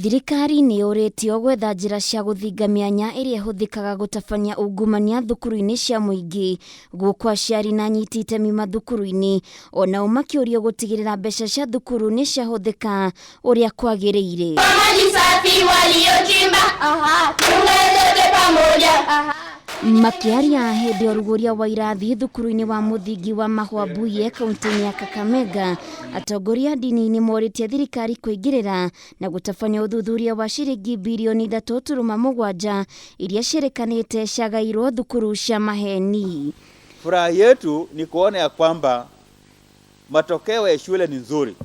Thirikari nĩ yũrĩtio gwetha njĩra cia gũthinga mĩanya ĩrĩa ĩhũthĩkaga gũtabania ungumania thukuru-inĩ cia mũingĩ, gũkũ aciari na anyiti itemi mathukuru-inĩ onao makĩũrio gũtigĩrĩra mbeca cia thukuru nĩ ciahũthĩka ũrĩa kwagĩrĩire. Maji safi waliochimba, tuungane sote pamoja. Makĩaria hĩndĩ ya ũrugũria wa irathi thukuru-inĩ wa mũthingi wa Mahwambuye kaunti-inĩ ya Kakamega, atongoria a ndini nĩ morĩtie thirikari kũingĩrĩra na gũtabania ũthuthuria wa ciringi birioni 3.7 iria ciĩrĩkanĩte ciagairwo thukuru cia maheni. Furaha yetu ni kuona ya kwamba matokeo ya shule ni nzuri,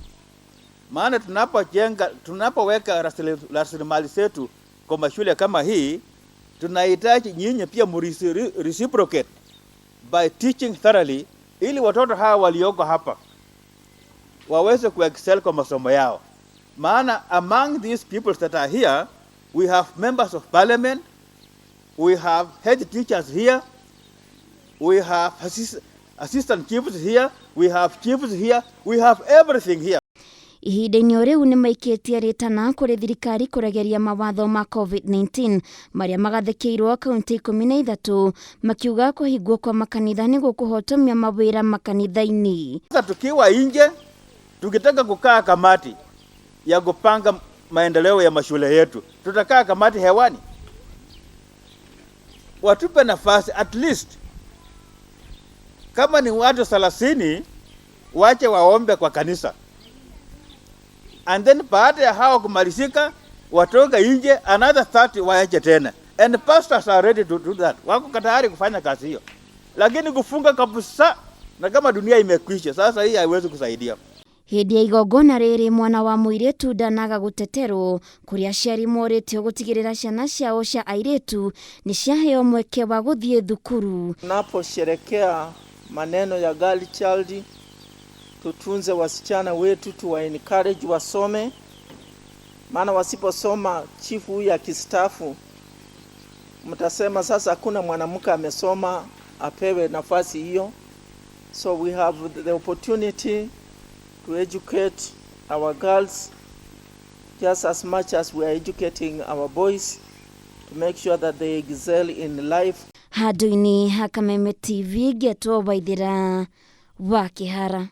maana tunapojenga, tunapoweka rasilimali zetu kwa mashule kama hii, tunahitaji nyinyi pia mu reciprocate by teaching thoroughly, ili watoto hawa walioko hapa waweze kuexcel kwa masomo yao. Maana among these people that are here, we have members of parliament, we have head teachers here, we have assistant chiefs here, we have chiefs here, we have everything here. Ihinda-inĩ o rĩu nĩ maikĩtie rĩtana kũrĩ thirikari kũregeria mawatho ma COVID-19 marĩa magathĩkĩirwo kaunti 13, makiuga kũhingwo kwa makanitha nĩ gũkũhotomia mawĩra makanitha-inĩ. Sasa tukiwa nje tukitaka kukaa kamati ya kupanga maendeleo ya mashule yetu, tutakaa kamati hewani? Watupe nafasi at least, kama ni watu 30 wache waombe kwa kanisa, and then baada ya hao kumalizika watoka nje, another 30 waache tena, and pastors are ready to do that, wako tayari kufanya kazi hiyo, lakini kufunga kabisa na kama dunia imekwisha sasa, hii haiwezi kusaidia. Hĩndĩ ya igongona rĩrĩ, mwana wa mũirĩtu ndanaga gũteterwo, kũrĩa aciari morĩtio gũtigĩrĩra ciana ciao cia airĩtu nĩ ciaheo mweke wa gũthiĩ thukuru. Tunaposherekea maneno ya girl child, tutunze wasichana wetu, tuwa encourage wasome, maana wasiposoma, chifu huyu akistaafu, mtasema sasa hakuna mwanamke amesoma apewe nafasi hiyo. So we have the opportunity to educate our girls just as much as we are educating our boys to make sure that they excel in life. Handũ-inĩ ha Kameme TV, ngetwo Waithĩra wa Kĩhara.